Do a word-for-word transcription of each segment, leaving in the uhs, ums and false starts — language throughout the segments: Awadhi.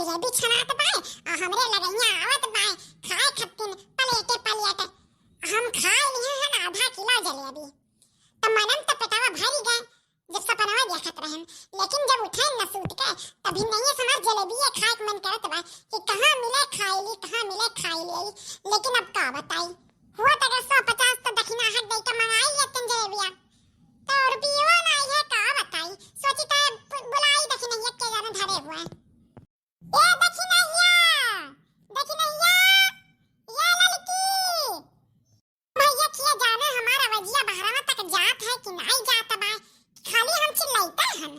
जलेबी छनात बाय, आ हमरे लगइया आवत बाय, खाए खत्तिन प्लेटे प्लेट। हम खाए लिहे हन आधा किलो जलेबी। त मनम त पेटवा भरी गए, जब सपनवा देखत रहन, लेकिन जब उठे न सूत के, तभी नहीं हमार जलेबिये खाए के मन करत बा कि कहाँ मिले खाए ली, कहाँ मिले खाए ली। लेकिन अब का बताई, हुआ त अगर सौ पचास तो दखिना हट दे के मंगाई लेतन जलेबिया, तो रुपियो नाई है, का बताई। सोची त बु-, बुलाई दखिनैया के जाने धरे हुए। ए दखिनैया, दखिनैया, ए ललकी। भैया किया जाने हमार अवजिया बहरवा तक जात है कि नाई जात बा, खाली हम चिल्लाइते हन।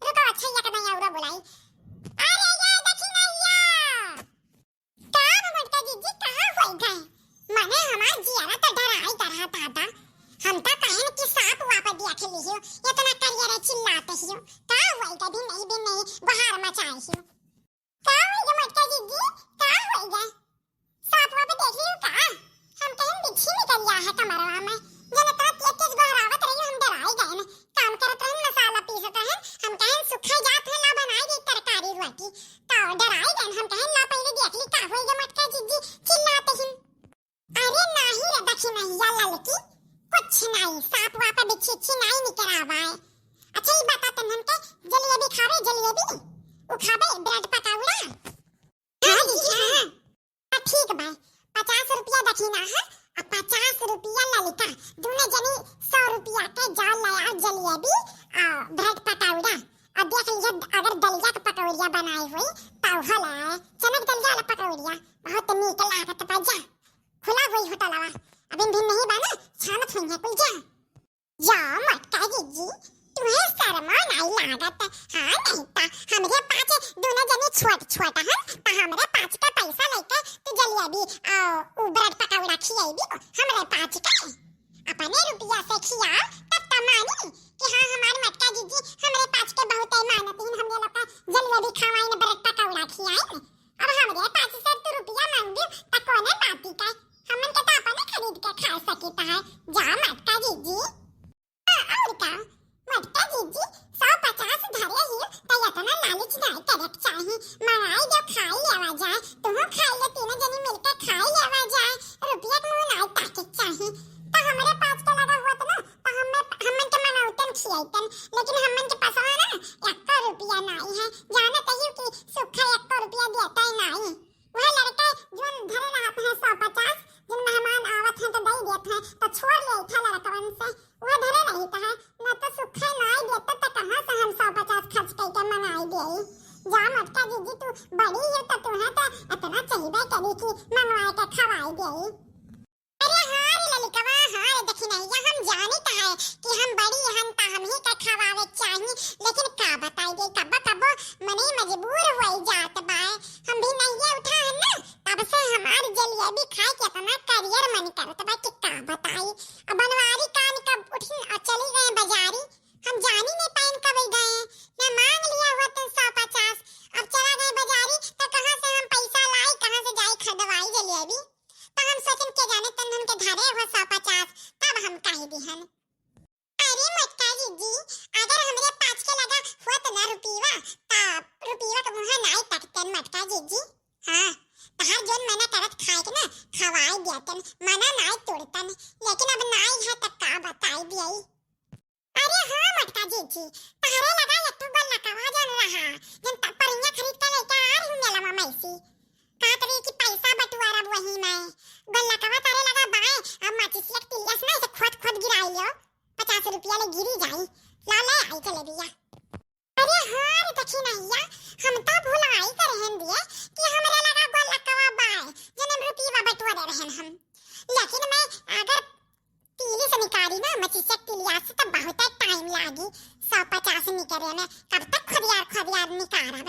रुको, अच्छा, एक नहीं औरा बुलाई। अरे ये दखिनैया! का हो मोटका जीजी, कहाँ होई गए? मने हमार जियारा तो डराई डरा दादा। हम तो कहन कि सांप वाप देख लियो, इतना करियर चिल्लाते हियो। का होई गए, भी नहीं, भी नहीं, बहार मचाए हियो। का होई गए मोटका जीजी, का होई गए? सांप वाप देख लियो का? हम कहेन बिच्छी निकल गया है कमरवा में। जने इतना तेज तेज गोहरावत रही, हम डराई गए न। काम करत रहन, मसाला पीसत रहन, हम कहेन सुखा जात है, ला बनाई दे तरकारी रोटी। तो डराई गए न, हम कहेन ला पहले देख ली का होई गए मोटका जीजी चिल्लाते हिन। अरे नाही रे दखिनैया ललकी, कुछ नाही, सांप वाप बिच्छी इच्छी नाही निकरावा है। अच्छा, ई बता तन्हन के जलेबी खावे, जलेबी? उ खावे ब्रेड पकौड़ा? हाँ जीजी, हाँ। हाँ, ठीक बा, पचास रुपया दखिना है, आ पचास रुपया ललका, दुनो जनी सौ रुपया के जाओ ले आओ जलेबी, आ ब्रेड पकौड़ा, आ देख लिया अगर दलिया के पकौड़िया बनाई हुई, तो हो ले आए, चनक दलिया वाला पकौड़िया, बहुत नीक लागत बा, जा। खुला होई होटलवा, अभी भी नहीं बा ना, छानत होई है कुल, जा। या मोटका जीजी, तुहे शर्मा नाई लागत? हाँ, नहीं ता हमरे पाँच दुनो जनी छोट छोट हन, ता हमरे पाँच के पैसा लेके तू जलेबी, आ, उ ब्रेड पकौड़ा खियाई दी हमरे पाँच के। अपने रुपया से खियाओ, तब त मानी कि हाँ, हमार मोटका जीजी हमरे पाँच के बहुत मानत हिन, हमरे लोग का जलेबी खवाइन, ब्रेड पकौड़ा खियाइन। अब हमरे पाँच से तू रुपया मांग दियो, त कोने बाती का? हमन के तो अपने खरीद के खा सकित है। जा मोटका जीजी। हाँ, और का? मोटका जीजी, सौ पचास धरे ही, त इतना लालच नाई करे के चाही। मंगाई दो, खाई लेवा जाए। तुहू खाई ले, तीनों जनी मिलके खाई लेवा जाए। रुपया के मुंह नाई ताके के चाही। त हमरे पाँच के लगा हुआ त ना, त हमें, हमन के मनौतन खियाइतन, लेकिन हमन के पसवा ना, एक्को रुपया नाई है। जानत ही कि सुखा एक्को रुपया देता ही नाई। वह लड़के जोन धरे रहत हैं सौ पचास, जिन मेहमान आवत हैं तो दई देत हैं, तो छोड़ ले था लड़कवन से, वह धरे रहित है, न तो सुखे नाई देत तो कहाँ से हम सौ पचास खर्च करके मंगाई देई। जा मोटका जीजी तू बड़ी हो तो तुहे तो इतना चाहिए करी कि मंगवाए के खवाई देई। अरे हाँ रे ललिकवा, हाँ रे दखिनैया, हम जानित है कि हम बड़ी हन त हमही का खवावे के चाही, लेकिन का बताई रे, कब्बो कब्बो मनई मजबूर होई जात बाय। हम भी नहिए उठा हन ना, तब से हमार जलेबी खाए के इतना करियर मन करत बा कि का बताई। अब बनवारी कान कब उठिन और चली गए बाजारी, हम जानी नहीं पाइन कब गए, मैं मांग लिया हुआ तीन सौ पचास, अब चला गए बाजारी तो कहाँ से हम पैसा लाई, कहाँ से जाई खरीदवाई जलेबी। त हम सोचन के जाने तन्हन के धरे हो सौ पचास, तब हम कह दिहन। अरे मोटका जीजी, अगर हमरे पाँच के लगा होत ना रुपीवा, त रुपीवा के मुँह नाई तकतन मोटका जीजी। हाँ, तहार जोन मना करत खाए के ना, खवाई दियातन, मना नाई तोड़तन, लेकिन अब नाई है त का बताई दियई। अरे हाँ मोटका जीजी, तहरे लगा एक ठो गोलकवा जौन रहा, जौन त-, परिया खरीद के लेके आ रही मेलवा में से। कहत रही कि पैसा बटुआरब वही में। गोलकवा तहरे लगा बाय, अब माचिसिया के तिलिया से ना इसे खोद खोद गिराई लियो। पचास रुपया ले गिरी जाई। ला ले आई जलेबिया। अरे हाँ रे दखिनैया, हम तो भुलाई के रहन दिए कि हमरे लगा गोलकवा बाय, जौन हम रुपया बटुआरे रहन हम। लेकिन मैं अगर तीली से निकारी ना, मचिसिया के तिलिया से तो बहुत टाइम लागी, सौ पचास निकरे में, कब तक खोदियार खोदियार निकारब।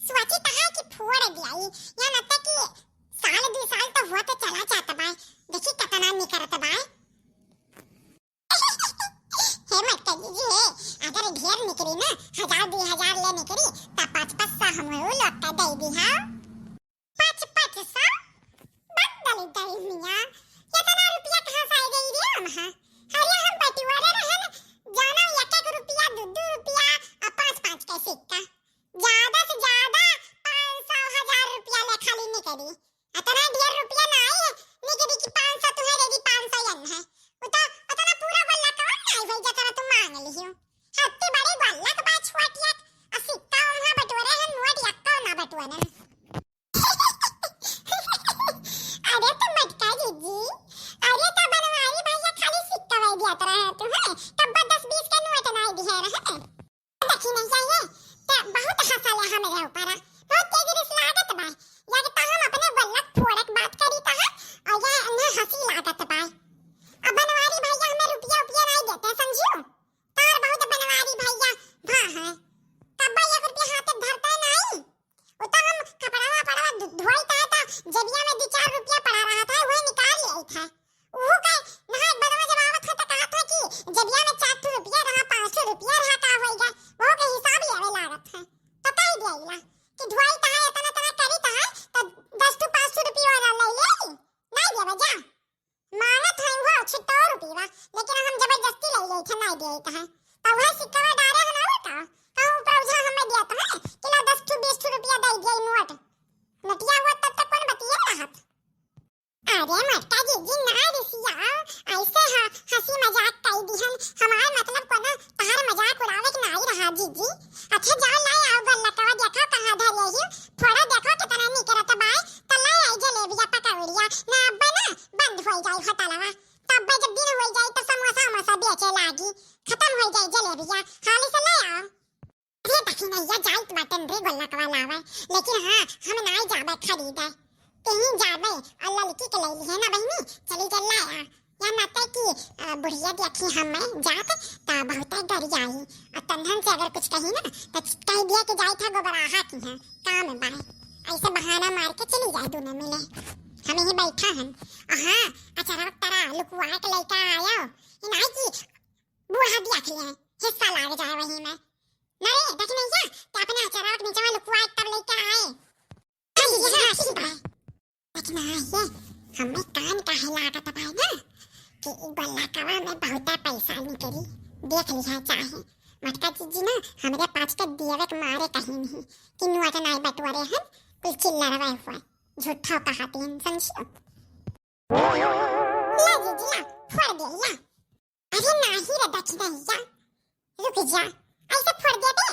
सोची त है कि फोड़ दियाई, या न त कि साल दू साल तो हुआ तो चला जात बाय, देखी कितना निकरत बाय। हे मोटका जीजी हे, अगर ढेर निकरी ना, हजार दू हजार ले निकरी, त पाँच पाँच सौ हम लोग का दे दी, हाँ। पाँच पाँच सौ? बंदल गई मियाँ, इतना रुपया कहाँ से आ गई रे हम, हाँ? अरे हम बटुआरे रहन, जाना एक एक रुपया, दू दू रुपया, आ पाँच पाँच के सिक्का। ज्यादा से ज्यादा पाँच अतना ढेर रुपया नाई है, निकी निकी पाँच सौ तुहे दे दी, पाँच सौ यन है। उ तो अतना पूरा गोल्लकवा नाई होई जतना तू मांग लिहियो। हत्ती बड़ी गोल्लक बा छोट एक, आ सिक्का उहाँ बटोरे हैं, नोट यक्का ना बटोरे। अरे तो मटका जीजी, अरे तो बनवारी भैया खाली सिक्का वही दिया तरह है तू, है? तब दस बीस के नोट नाई दिहे रहे। देखी नहीं जाइए, तो बहुत हंसल है हमरे ऊपर, बहुत तेज रिस लागत बा। या कि तो हम अपने गोल्लक फोड़क बात करी तो है, और या इन्हें हंसी लागत बा। अब बनवारी भैया हमें रुपया उपया नहीं देते, समझियो? तार बहुत बनवारी भैया भा है, तब एक रुपया हाथ धरते नहीं। उ तो हम कपड़ा वपड़ा धो-, धोई था तो जेबिया में दो चार रुपया पड़ा रहा था, वही निकाल लेई था। उहू के नहाए के बदवा जब आवत है तो कहत है कि जेबिया में चार ठो रुपया रहा, पाँच ठो रुपया रहा, का होई गा, वहू के हिसाब लेवे लागत है। तो कह दिया इला कि धोई तहा इतना तना करी तहा तो दस ठो पाँच ठो रुपया वाला ले ले, नहीं देवे जा। मांगत है वो छिट्टो रुपया, लेकिन हम जबरदस्ती ले ले थे, नहीं दे तहा। तो वह सिक्का डारे है ना वो का, कहूँ ऊपर उझा हमें दिया तो है कि ला दस ठो बीस ठो रुपया दे दिया नोट। नटिया हुआ तब तक कौन बतिया रहत। अरे मटका जीजी ना रिसिया, ऐसे ह-, हंसी मजाक कई दिहन। हमार मतलब कोनो तहार मजाक उड़ावे के नाई रहा जीजी। अच्छा जाओ लाई आओ गोल्लकवा, देखो कहाँ धरे ही, फोड़ो देखो कितना निकरत बाय, तो लाई आई जलेबिया पकौड़िया, ना अब्बे ना बंद होई जाई होटलवा, तब्बे जब दिन होई जाई तो समोसा वमोसा बेचे लागी, खत्म होई जाई जलेबिया, हाली से लाई आओ। अरे दखिनैया जाइत बाटन रे गोल्लकवा लावे, लेकिन हाँ, हम नाई जाबे खरीदे। तेहीं जाबे, और ललकी के लैली है ना बहिनी, चली चल लाया। या ना ते कि, अ, बुढ़िया देखी हमें जात, त बहुते गरियाई। और तनहन से अगर कुछ कही ना, त कह दिया कि जाइत है गोबराहा की है, काम बाय। ऐसे बहाना मार के चली जाए दोनों मिले। हम यहीं बैठा हन। हाँ, अचारा तरा लुकुआ के लइका आयो। ये नाई कि बूढ़ा देख लिए, हिस्सा लाग जाए वही में। ना रे, देख नहीं जा, ते अपने अचारा के नीचे लुकुआ तब लइका आए। हाँ, ये हाँ, ठीक बा। लेकिन हाँ, ये हमें कान काहे लागत बा ना कि ई गोल्लकवा में बहुते पैसा निकली, देख लिहा चाहे। मटका जीजी ना हमरे पाँच के देवे के मारे कहीं नहीं कि नोट नाई बटोरे हन, कुल चिल्लरवे हुए, झूठा कहती हन, समझियो? ला जीजी ला, फोड़ दे ला। अरे नाही रे दखिनैया, रुक जा, ऐसे फोड़ देबे।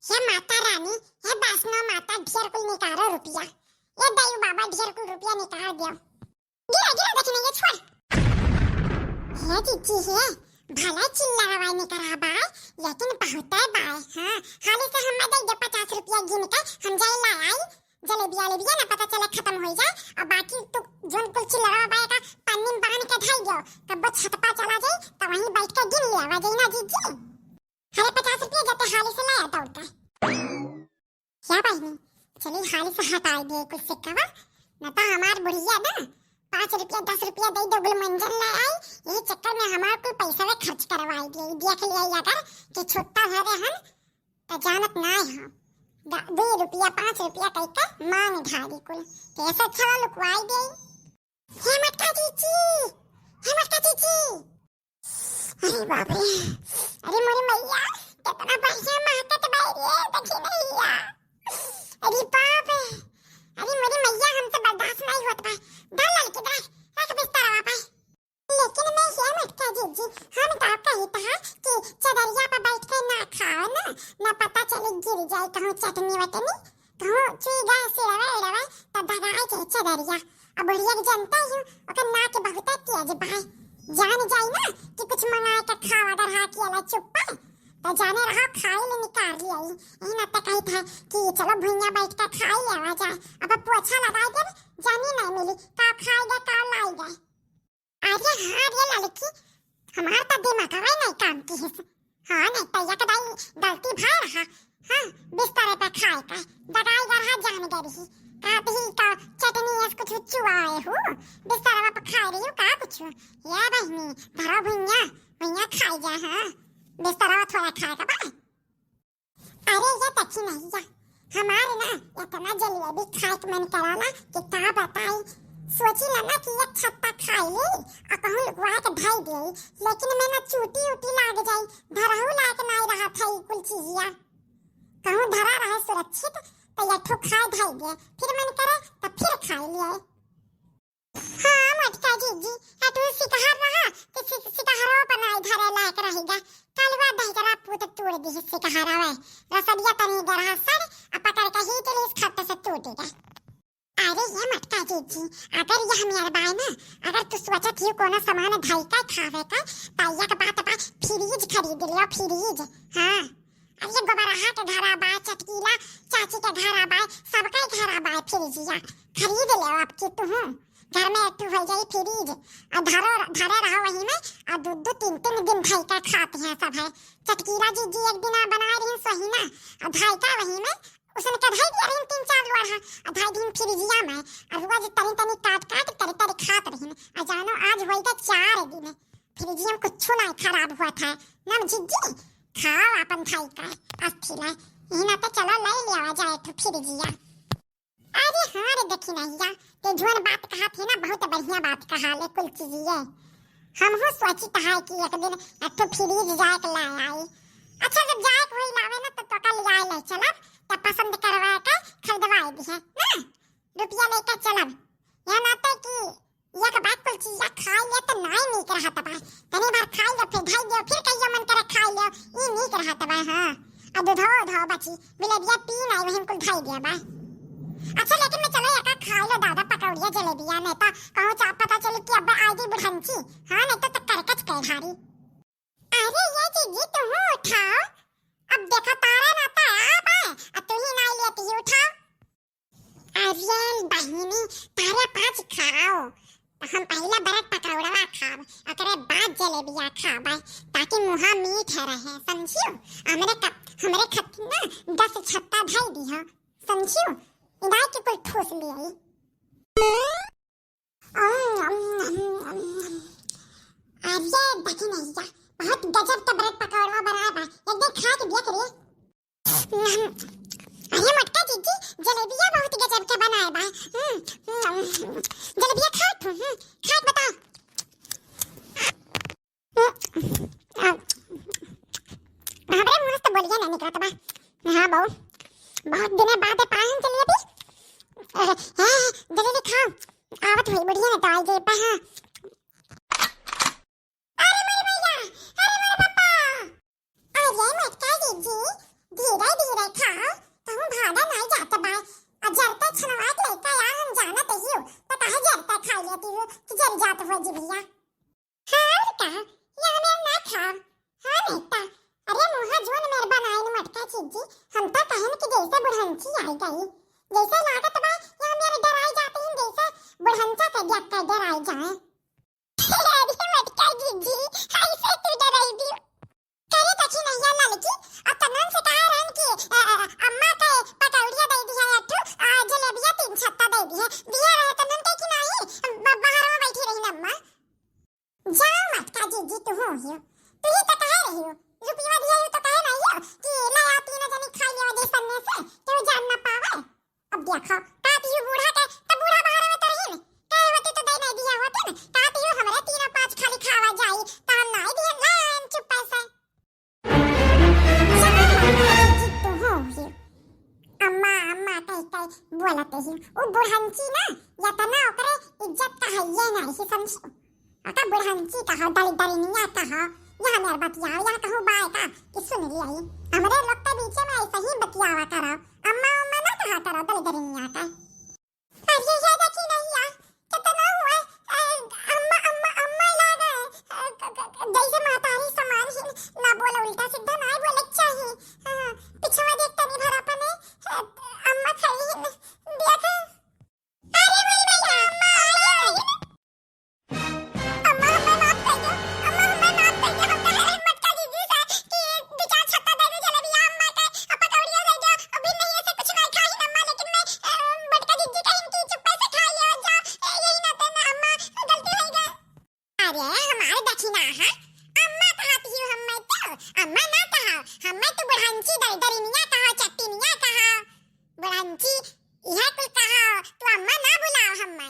हे माता रानी, हे वैष्णो माता, ढेर कुल निकारो रुपया। ए दयू बाबा, ढेर कुल रुपया निकार दियो। गिरा, गिरा दखिनैया, छोड़। हे जीजी हे, भला चिल्लावा निकरा बाय, लेकिन बहुते बाय। हाँ, हाली से हम्मे दे दे पचास रुपया गिन के, हम जाई ला आई। जलेबिया लेबिया ना पता चले खत्म होई जाए, और बाकी तू जोन कुल चिल्लरवा बा एका पन्नी में बांध के धई दियो, कब्बो छत पा चला जाई, त वहीं बैठ के गिन लिया जाई ना जीजी। अरे पचास रुपया जते हाली से लाया दौड़ के। क्या बहिनी, चली हाली से हटाई दे कुल सिक्कवा, न तो हमार बुढ़िया ना पाँच रुपया दस रुपया दे दो गुल मंजन ले आई, यही चक्कर में हमार कुल पैसा वे खर्च करवाई दे। देख लिया अगर कि छुट्टा धरे हन त जानत नाय हो, द-, दू रुपया पाँच रुपया कइके मांग ढारी कुल, तो ऐसे अच्छा लुकवाई दे। हे मटका जीजी, हे मटका जीजी। अरे बाप रे, अरे मोरी मैया, कितना बढ़िया महकत बा रे, देखी नहीं या। अरे बाप रे, अरे मोरी मैया, हमसे बर्दाश्त नहीं होत बा। डाल ललकी, डाल, रख बिस्तरवा पे। लेकिन मैं हे मटका जीजी, हम का कही था कि चदरिया पर बैठ के ना खाओ ना, ना पता चले गिर जाए कहूँ चटनी वटनी, कहूँ चुई गए सिरवे उड़वे, तो भगाए के चदरिया। अब बुढ़िया के जनता ही हूँ, ओकर नाक बहुत तेज बाय, जान जाई ना कि कुछ मंगाए के खावा अगर हाँ किया ला चुप्पा, तो जाने रहा खाई ले निकाल लिया। यही ना तो कही था कि चलो भुइया बैठ के खाई लेवा जाए, अब पोछा लगाई देब, जानी नहीं मिली का खाई गए का लाई गए। अरे हाँ रे ललकी, हमार त दिमागवा नहीं काम किहिस। हाँ, नहीं तो एक दाई गलती भय रहा। हाँ, बिस्तरे पे खाए का, दगाई गरहा जान गई रही। कहत ही का चटनी ऐस कुछ चुआए हो, बिस्तरवा पे खाए रही हो का कुछ? ये बहिनी, धरो भुइया, भुइया खाई जा, हाँ। बिस्तरवा थोड़ा खाए का बा। अरे ये दखिनैया, हमार ना इतना जलेबी खाए के मन कराला कि का बताई। सोची ला ना कि एक छत्ता खाई ली और कहूँ लुकवा के धई दे, लेकिन मैं ना चूटी उटी लाग जाई, धरहू लायक नाई रहा था ई कुल चीजिया। कहूँ धरा रहे सुरक्षित, तो ठो खाए धइ दे, फिर मन करे त फिर खाए लिए। हाँ मोटका जीजी, आ तू सिकहर रहा, तो सि-, सिकहरो पर नाई धरे लायक रहिगा। कलवा दहिजरा पूत तोड़ दिहे सिकहरवे। रसलिया तनी गरहा सड़, आ पकड़ के ही चली इस खट से टूट गए। अरे ये मोटका जीजी, अगर यह मेर बाय ना, अगर तू सोचत ही कोनो सामान धई के खावे का, त एक बात बा, फ्रिज खरीद लियो, फ्रिज। हाँ, अब ये गोबरहा के घरा बा, चटकीला चाची के घरा बा, सबके घरा बा फ्रिजिया। खरीद ले अब की तू, घर में एक ठो हो जाई फ्रिज, और धरो, धरे रहो वही में, और दो दो तीन तीन दिन धई के खाते हैं सब है। चटकीला जीजी एक दिन बनाए रही सोहिना, और धई के वही में उसने के धई दिया रही तीन चार लोढ़ा, और धई दिन फ्रिजिया में, और रोज तनी तनी काट काट तरी तरी खात रही। और जानो आज होई के चार दिन फ्रिजिया में कुछ ना खराब हुआ था, ना जीजी। खाओ अपन धई का अस्थि ला। यही ना तो चलो ले लिया जाए तो फ्रिजिया। अरे हाँ रे दखिनहिया, ते जौन बात कहा थे ना, बहुत बढ़िया बात कहा ले कुल चीजिए। हमहू सोचित है कि एक दिन एक ठो फ्रिज जाए के ले आई। अच्छा जब जाए के होई लावे ना तो तोका ले आए ले चलब, तब पसंद करवा के खरीदवाए दिहे ना, रुपया लेके चलब। यह नाते कि एक बार कुल चीजा खाई ले तो नाई नीक रहत बा। तनी बार खाई ले फिर धई दियो, फिर कहियो मन करे खाई ले, ई नीक रहत बा। हाँ, आ दूधो उधो बची, बिलबिया पी नाई वही कुल धई दिया बा। अच्छा लेकिन मैं चलो एका खाई लो दादा पकौड़िया जलेबिया, नहीं तो कहूँ चा पता चली कि अब आई गई बुढ़ंची। हाँ नहीं तो, तो करकच के धारी। अरे ये जीजी तू उठाओ, अब देखा तारा ना तो आ बा, आ तू ही नाई लेती उठाओ। अरे बहिनी, तारे पाँच खाओ, हम पहला ब्रेड पकौड़वा खाब, ओकरे बाद जलेबिया खाब, ताकि मुहा मीठ रहे, समझियो? हमरे कप-, हमरे खत ना दस छत्ता धई दिहो, समझियो? इनाय के कुल ठूस लियाई। अरे दखिनहिया, बहुत गजब के ब्रेड पकौड़वा बनाए बा, एक दिन खा के देख रे। अरे मोटका जीजी, जलेबिया बहुत गजब के बनाए बा। हम्म, हम्म, जलेबिया खा तू, हम्म, खा के बता। हम्म, आ, हमरे मुंह से बोलिया ना निकलत बा। हाँ बहू, बहुत दिने बाद पाए हम जलेबी। अरे, हाँ, जलेबी खाओ, आवत हुई बुढ़िया ना तो आई जे पा, हाँ। अरे मोरे भैया, अरे मोरे पापा। अरे मोटका जीजी, धीरे धीरे खाओ, कहूँ भागा नाई जात बा। आ जरते छनवा के लेके आ, हम जानत हियो, तो काहे जरते खा लेती हो कि जर जात हो जी भैया। हाँ, और का? या मेर ना खाओ। हाँ, नेता। अरे मुहा जोन मेर बनाइन मोटका जीजी, हम तो कहन कि जैसे बुढ़ंची आई गई, जैसे लागत बा, या मेर डराई जाती हैं, जैसे बुढ़ंचा के देख के डराई जाए। अरे मोटका जीजी, ऐसे तू डराई दी। करे दखिनहिया ललकी, अब तनन से कहा रहन कि, अ, अ, अम्मा के पकौड़िया दे दिया एक ठो, आ, जलेबिया तीन छत्ता दे दिया। दिया रहे तनन के कि नाही, ब-, बाहर में बैठी रही अम्मा। जाओ मोटका जीजी, तू हो हियो। तू ही तो कहे रही हो, रुपया दिया हो तो कहे नहीं हो कि ले आ तीनों जनी खा लिया दे सन्ने से, केहू जान ना पावे। अब देखो, का पियू बूढ़ा के, त बूढ़ा बाहर में तो रही न, कहे होती तो दे नहीं दिया होती न, का पियू हमरे तीनों पाँच खाली खावा जाई, त हम नहीं दिए, लाइन चुप्पे से। जित्तू हो ही। अम्मा, अम्मा कह के बोलत ही, उ बुढ़ंची ना, यतना ओकरे इज्जत का है ये नहीं, समझो। अका बुढ़ंची कहो, दलिदरिनिया कहो, यहाँ मेर बतियाओ, यहाँ कहूँ बाय का कि सुन लिया ही। हमरे लोग के बीचे में ऐसे ही बतियावा करो, अम्मा उम्मा ना कहा करो दलिदरिनिया का। अरे ये दखिनहिया, कितना हुआ, अ, अम्मा, अम्मा, अम्मा लागे, अ, क-, क-, क-, जैसे महतारी समान ही ना बोले, उल्टा सीधा ना बोले के चाही। हाँ, पिछवा देख तनी भर अपने, अ, अम्मा खड़ी ही, देख। अरे मोरी मैया, अम्मा आई गई। अम्मा, हमें माफ कर दो। अम्मा, हमें माफ कर दो। हम कहे रहे मोटका जीजी से कि दो चार छत्ता दे दो जलेबिया अम्मा के, और पकौड़िया दे दो। अभी नहीं ऐसे कुछ नहीं खाई अम्मा, लेकिन मैं, अ, मोटका जीजी कहीं कि चुप्पे से खा लिया जा। ए, यही नाते ना अम्मा, गलती हो गई। अरे, हमारे दखिना है। अम्मा कहती हूँ हम मैं तो। अम्मा ना कहा। हम मैं तो बुढ़ंची दर-, दरिनिया कहा, चट्टिनिया कहा। बुढ़ंची, यह कुल कहा। तू अम्मा ना बुलाओ हम मैं।